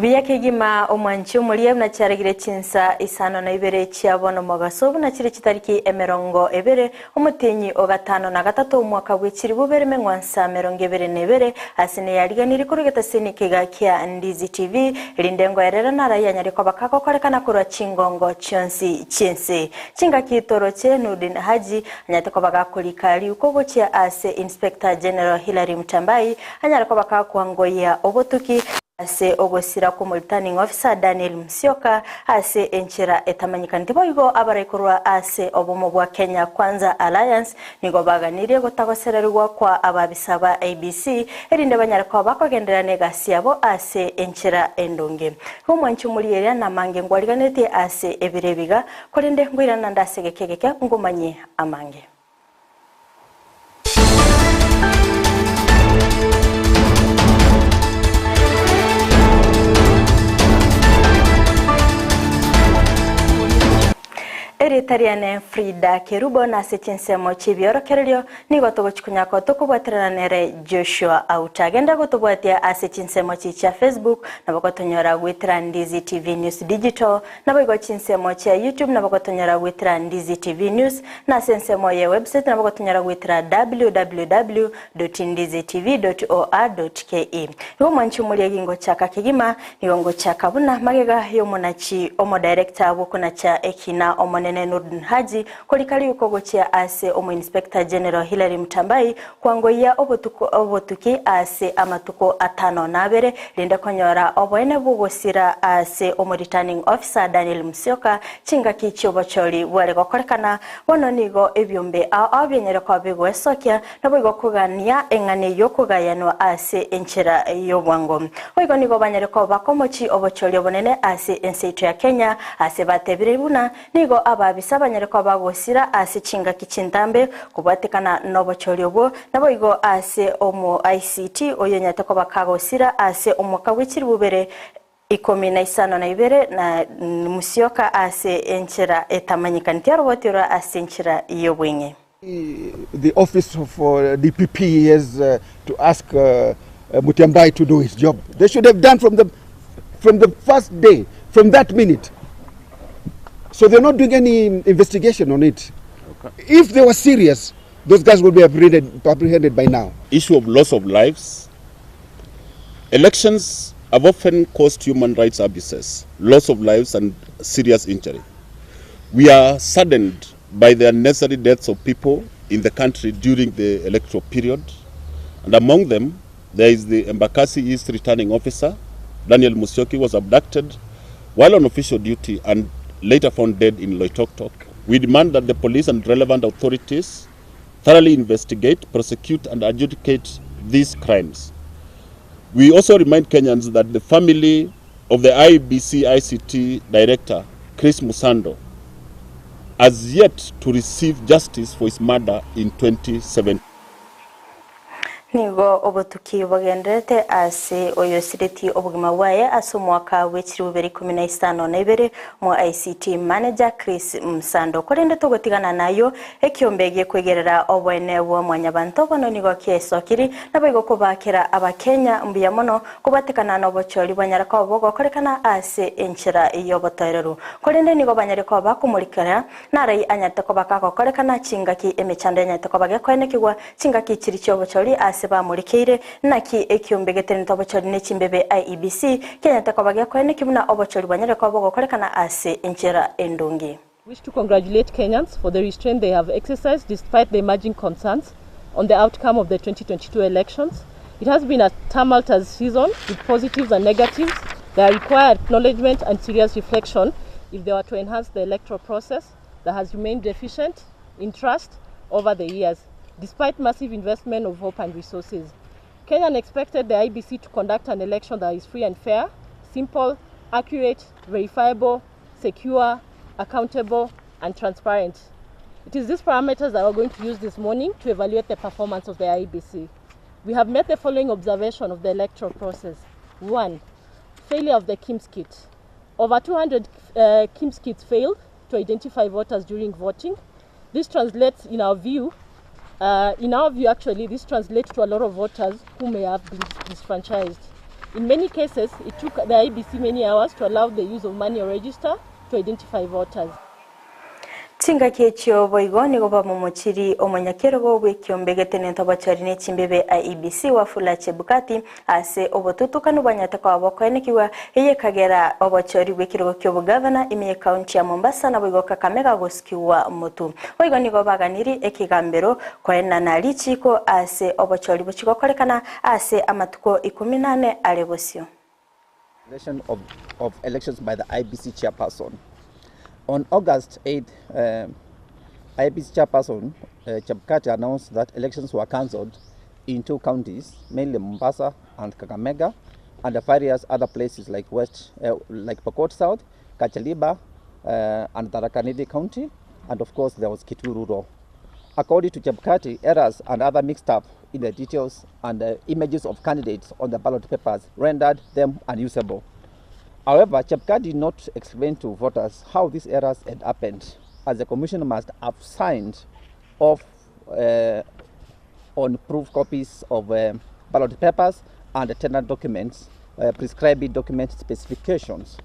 Ubiyake omwanchi omulie nacharegire chinsa isano na ibere chiabono mogaso na chiri chitariki emerongo ebere omutenyi ogatano na gatatu omwaka gwechiri bubere mengwansa merongo ebere nebere asine yariganiri kurugeta sini kiga kia Ndizi TV rindengo erera narayanyari kwa bakako korekana kurwa chingongo chionsi chinse chinga kitoroche Nurdin Haji anyate kwa bagakulikali ukogochia ase Inspector General Hilary Mutambai anyara kwa bakakuangoya obotuki ase ogosira ku returning officer Daniel Musyoka ase enchera etamanyika ndibo igo abarekurwa ase obomo bwa Kenya Kwanza Alliance nigo baganirie gotagosererwa kwa ababisaba ABC erinde banyara kwa bakogendera negasi yabo ase enchera endonge humwanchi muri area na mange ngwaliganete ase ebirebiga korende ngwirana ndasegekegeke ngumanye amange. Eritariane Frida Kerubo na sechinsemo chibiorokererio nigo togochikunyako tokobwaterana nere Joshua Autagenda gotobwatia ase chinsemo chia Facebook nabo gotonyora gwitira Ndizi TV News Digital nabo igo chinsemo chia YouTube nabo gotonyora gwitira Ndizi TV News na sensemo ya website nabo gotonyora gwitira www.ndizitv.or.ke. Nigo mwanchi muri gingo chaka kigima nigo ngo chaka buna magega yo munachi omo director bokuna cha ekina omonene Nurdin Haji kolikali ukogochia ase omo Inspector General Hilary Mutambai kwangoya obotuki ase amatuko atano nabere linda konyora oboene bugosira ase omo returning officer Daniel Musyoka chinga kichobocholi bware gokorekana bono nigo ebyombe abyenyere kwa bigwesokia nabo igo kugania engane yokugayanwa ase enchera yobwango oigo nigo banyere ko bakomochi obocholi obonene ase enseito ya Kenya ase batebire buna nigo ababisa banyere ko bagosira ase chinga kichintambe kubatekana nobocholi obwo nabo igo ase omo ICT oyonyate ko bakagosira ase omwaka w'ikiri bubere 15 na Musyoka ase enchera etamanyika ntiarobotira ase enchera yobwenge. The office of DPP has to ask Mutyambai to do his job. They should have done from the first day, from that minute. So they're not doing any investigation on it. Okay. If they were serious, those guys would be apprehended by now. Issue of loss of lives. Elections have often caused human rights abuses, loss of lives and serious injury. We are saddened by the unnecessary deaths of people in the country during the electoral period. And among them, there is the Embakasi East returning officer, Daniel Musyoki, was abducted while on official duty and later found dead in Loitoktok. We demand that the police and relevant authorities thoroughly investigate, prosecute and adjudicate these crimes. We also remind Kenyans that the family of the IEBC ICT director, Chris Musando, has yet to receive justice for his murder in 2017. Nigo obotuki bagenderete ase oyosireti obugima bwaye ase omwaka w'ekiri 2015 mu ICT manager Chris Msando korende togotigana nayo ekiombege kwegerera obwene bwa mwanyabanto bono nigo kiesokiri nabo igo kubakira abakenya mbuya mono kubatekana n'obochori banyaraka obogokorekana ase enchera yobotoereru korende nigo banyareko bakumurikira narai anyate ko bakakorekana chingaki emechando anyate ko bagekoenekigwa chingaki chiri chiobochori ase bamurikeire naki ekiombegete ntobochori nechimbebe IEBC Kenya takobagia kwene kimuna obochori banyere ko bogokorekana ase enchera endongi. Wish to congratulate Kenyans for the restraint they have exercised despite the emerging concerns on the outcome of the 2022 elections. It has been a tumultuous season with positives and negatives that require acknowledgement and serious reflection if they were to enhance the electoral process that has remained deficient in trust over the years, despite massive investment of hope and resources. Kenyan expected the IEBC to conduct an election that is free and fair, simple, accurate, verifiable, secure, accountable, and transparent. It is these parameters that we're going to use this morning to evaluate the performance of the IEBC. We have made the following observation of the electoral process. 1, failure of the KIMS kit. Over 200 KIMS kits failed to identify voters during voting. This translates, in our view, actually, this translates to a lot of voters who may have been disfranchised. In many cases, it took the IEBC many hours to allow the use of manual register to identify voters. Chingaki echio boigo nigo bamomochiri omonyakerogo bw'ekiombegete nento bachori n'echimbebe IEBC Wafula Chebukati ase obotutukanu bwanyate kwa bokoenekiwa eye kagera obochori bw'ekirogo ky'obugavana ime county ya Mombasa na boigo Kakamega gosukiwa motu. Boigo nigo baganiri ekigambero koenana lichiko ase obochori buchigokorekana ase amatuko 18 are bosio. Of elections by the IEBC chairperson. On August 8th, IEBC chairperson Chebukati announced that elections were cancelled in two counties, mainly Mombasa and Kakamega, and various other places like like Pokot South, Kachaliba, and Tharaka Nithi County, and of course there was Kitui Rural. According to Chebukati, errors and other mixed up in the details and the images of candidates on the ballot papers rendered them unusable. However, Chebukati did not explain to voters how these errors had happened, as the commission must have signed off on proof copies of ballot papers and attendant documents, prescribing document specifications.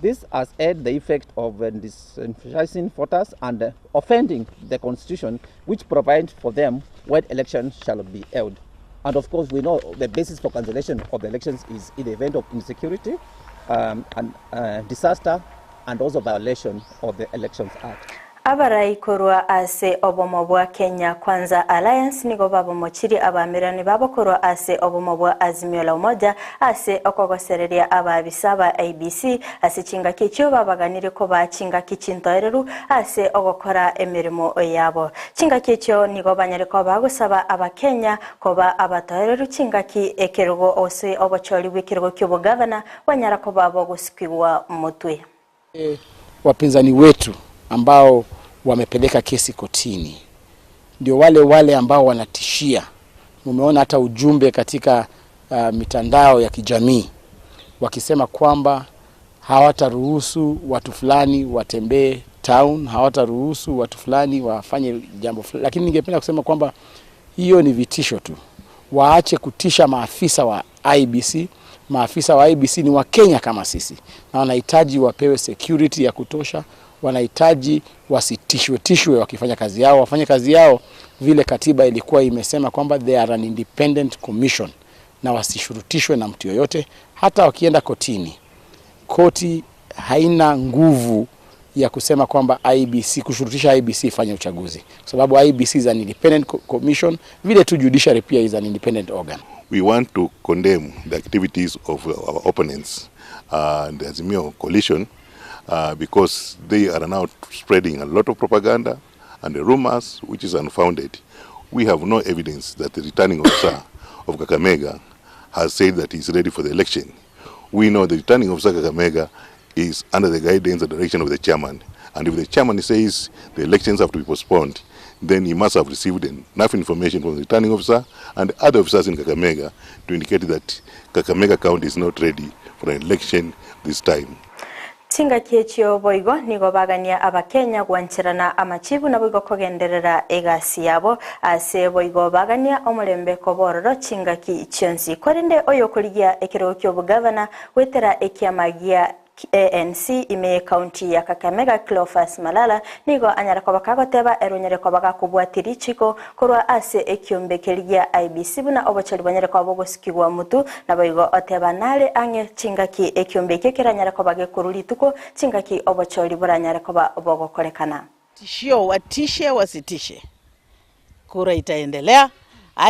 This has had the effect of disenfranchising voters and offending the Constitution, which provides for them when elections shall be held. And of course, we know the basis for cancellation of the elections is in the event of insecurity, and disaster, and also violation of the Elections Act. Abarai korwa ase obomo bwa Kenya Kwanza Alliance nigo babomochiri abamirani babo korwa ase obomo bwa Azimio la Umoja ase okogosereria ababisa ba IEBC ase chingaki chio babaganire ko ba chingaki chintoereru ase ogokora emirimo yabo. Chingaki chio nigo banyare ko bagosaba abakenya koba abatoereru chingaki ekerogo ose obochori bw'ekerogo ky'obugavana banyara ko babogosikigwa mutwe. Wapinzani wetu ambao wamepeleka kesi kotini ndio wale wale ambao wanatishia. Mumeona hata ujumbe katika mitandao ya kijamii wakisema kwamba hawataruhusu watu fulani watembee town, hawataruhusu watu fulani wafanye jambo fulani. Lakini ningependa kusema kwamba hiyo ni vitisho tu. Waache kutisha maafisa wa IEBC. Maafisa wa IEBC ni Wakenya kama sisi, na wanahitaji wapewe security ya kutosha. Wanahitaji wasitishwe tishwe wakifanya kazi yao, wafanye kazi yao vile katiba ilikuwa imesema kwamba they are an independent commission, na wasishurutishwe na mtu yoyote. Hata wakienda kotini, koti haina nguvu ya kusema kwamba IEBC, kushurutisha IEBC ifanye uchaguzi, kwa sababu IEBC is an independent commission, vile tu judiciary pia is an independent organ. We want to condemn the activities of our opponents, the Azimio coalition, because they are now spreading a lot of propaganda and the rumors, which is unfounded. We have no evidence that the returning officer of Kakamega has said that he is ready for the election. We know the returning officer of Kakamega is under the guidance and direction of the chairman. And if the chairman says the elections have to be postponed, then he must have received enough information from the returning officer and other officers in Kakamega to indicate that Kakamega County is not ready for an election this time. Chingaki echio boigo nigo bagania abakenya gwancherana amachibu na boigo kogenderera egasi yabo ase boigo bagania omurembe kobororo chingaki chionsi korende oyo kurigia ekirogo ky'obugavana wetera ekiamagia ANC ime county ya Kakamega Cleophas Malala nigo anyara koba eronyere kobaga kubwatiri chiko korwa ase ekiombe kerigia IEBC buna obochori banyere kobogosikigwa mutu na boigo oteba nale ange chingaki ekiombe keranyara kobage kurulituko chingaki obochori buranyara koba obogokorekana. Tishio watishe wasitishe, kura itaendelea.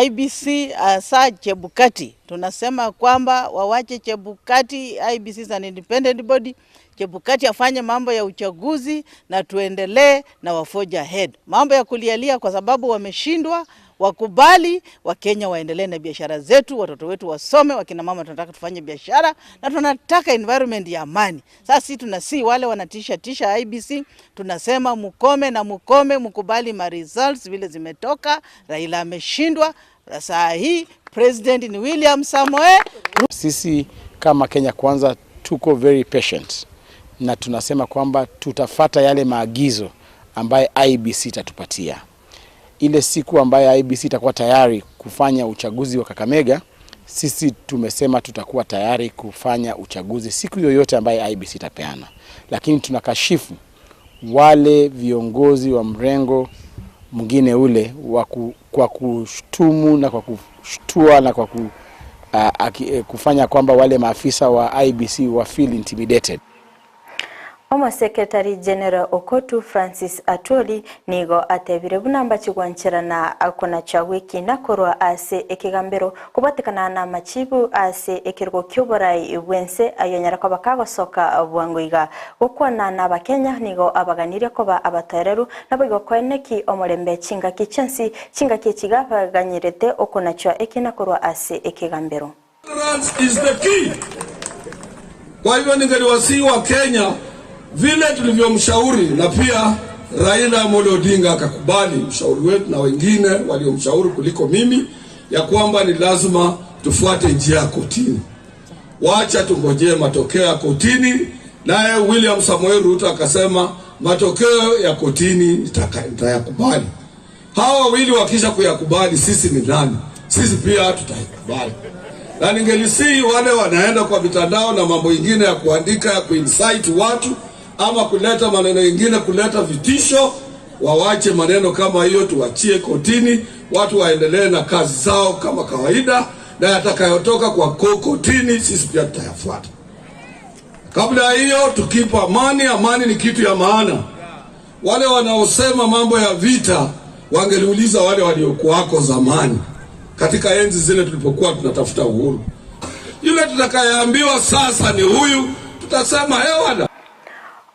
IEBC saa Chebukati tunasema kwamba wawache Chebukati. IEBC is an independent body. Chebukati afanye mambo ya uchaguzi na tuendelee na wafoja ahead. Mambo ya kulialia kwa sababu wameshindwa, wakubali. Wakenya waendelee na biashara zetu, watoto wetu wasome, wakina mama tunataka tufanye biashara na tunataka environment ya amani. Sasa sisi tunasi wale wanatisha tisha IEBC, tunasema mukome na mukome, mukubali ma results vile zimetoka. Raila ameshindwa, saa hii president ni William Samoei. Sisi kama Kenya Kwanza tuko very patient na tunasema kwamba tutafata yale maagizo ambaye IEBC itatupatia. Ile siku ambaye IEBC itakuwa tayari kufanya uchaguzi wa Kakamega, Sisi tumesema tutakuwa tayari kufanya uchaguzi siku yoyote ambaye IEBC itapeana. Lakini tunakashifu wale viongozi wa mrengo mwingine ule kwa kushtumu na kwa kushtua na kwa kufanya kwamba wale maafisa wa IEBC wa feel intimidated. Omo Secretary General Okotu Francis Atwoli nigo atebire bunamba chigwancherana akona chawiki nakorwa ase ekigambero kubatikana na machibu ase ekirgo kyoborai bwense ayonyara ko bakagosoka bwango iga gokwana na abakenya nigo abaganire ko ba abatareru nabo koeneki omorembe chingaki chensi chingaki chigabaganyirete okona chwa ekinakorwa ase ekigambero. Is the key. Kwa hivyo ningeliwasihi wa Kenya vile tulivyomshauri na pia Raila Amolo Odinga akakubali mshauri wetu na wengine waliomshauri kuliko mimi, ya kwamba ni lazima tufuate njia ya kotini. Wacha tungojee matokeo ya kotini. Naye William Samoei Ruto akasema matokeo ya kotini nitayakubali. Hawa wawili wakisha kuyakubali, sisi ni nani? Sisi pia tutaikubali. Na ningelisihi wale wanaenda kwa mitandao na mambo ingine ya kuandika ya kuincite watu ama kuleta maneno mengine, kuleta vitisho, wawache maneno kama hiyo, tuachie kotini, watu waendelee na kazi zao kama kawaida, na yatakayotoka kwa kotini sisi pia tutayafuata. Kabla hiyo tukipa amani, amani ni kitu ya maana. Wale wanaosema mambo ya vita wangeliuliza wale waliokuwako zamani katika enzi zile tulipokuwa tunatafuta uhuru. Yule tutakayeambiwa sasa ni huyu, tutasema hewana.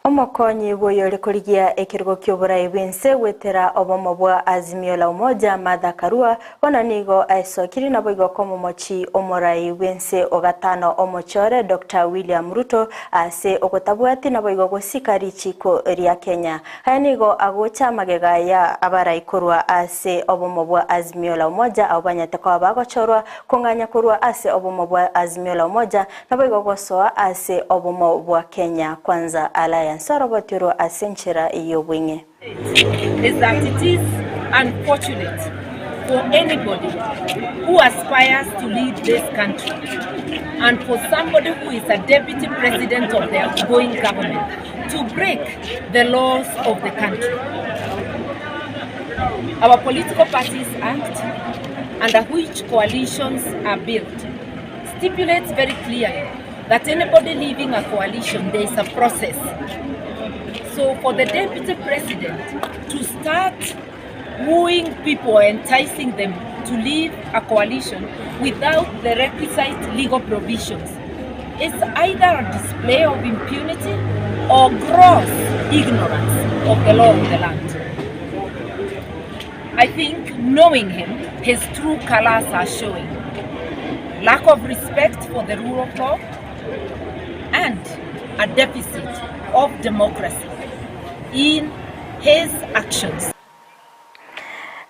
Omokonyi boyo lekorigia ekirgo kyoborai bwense wetera obomo bwa Azimio la Umoja Martha Karua bona nigo aesokiri nabo igo komomochi omorai bwense ogatano omochore Dr. William Ruto ase ogotabwati nabo igo gosikari chiko ria Kenya. Haya nigo agocha magega ya abarai korwa ase obomo bwa Azimio la Umoja abanyate kwa bagochorwa konganya korwa ase obomo bwa Azimio la Umoja nabo igo gosoa ase obomo bwa Kenya Kwanza Alliance. Sarabotiro asenchera iyo winge. Is that it is unfortunate for anybody who aspires to lead this country and for somebody who is a deputy president of the outgoing government to break the laws of the country. Our Political Parties Act, under which coalitions are built, stipulates very clearly that anybody leaving a coalition, there is a process. So for the deputy president to start wooing people, enticing them to leave a coalition without the requisite legal provisions, is either a display of impunity or gross ignorance of the law of the land. I think knowing him, his true colors are showing. Lack of respect for the rule of law and a deficit of democracy in his actions.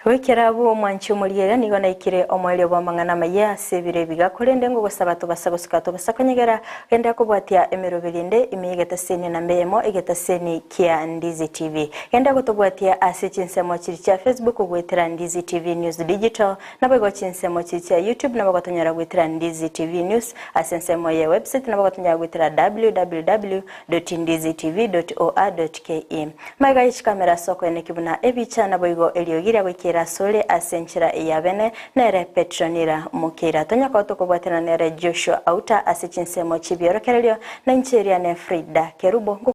Wekerabu omwanchi omuliera nigo naikire omwelio bwa mang'ana maya ase biga korende ngo gosaba tobasa gosuka tobasa konyegera genda kobwatia emerobirinde imigeta seni na mbemo egeta seni kia Ndizi TV genda gotobwatia ase chinsemo chiri cha Facebook gwetera Ndizi TV News Digital nabo chinsemo chiri cha YouTube nabo gotonyora gwetera Ndizi TV News ase nsemo ya website nabo gotonyora gwetera www.ndizitv.or.ke maiga ichi kamera soko enekibuna ebicha nabo igo eliogira gwekera sole asenchira yabene nere Petronira Mukira tonya kwa tokobwatana nere Joshua Auta ase chinsemo chibiorokerelio na incheria ne Frida Kerubo.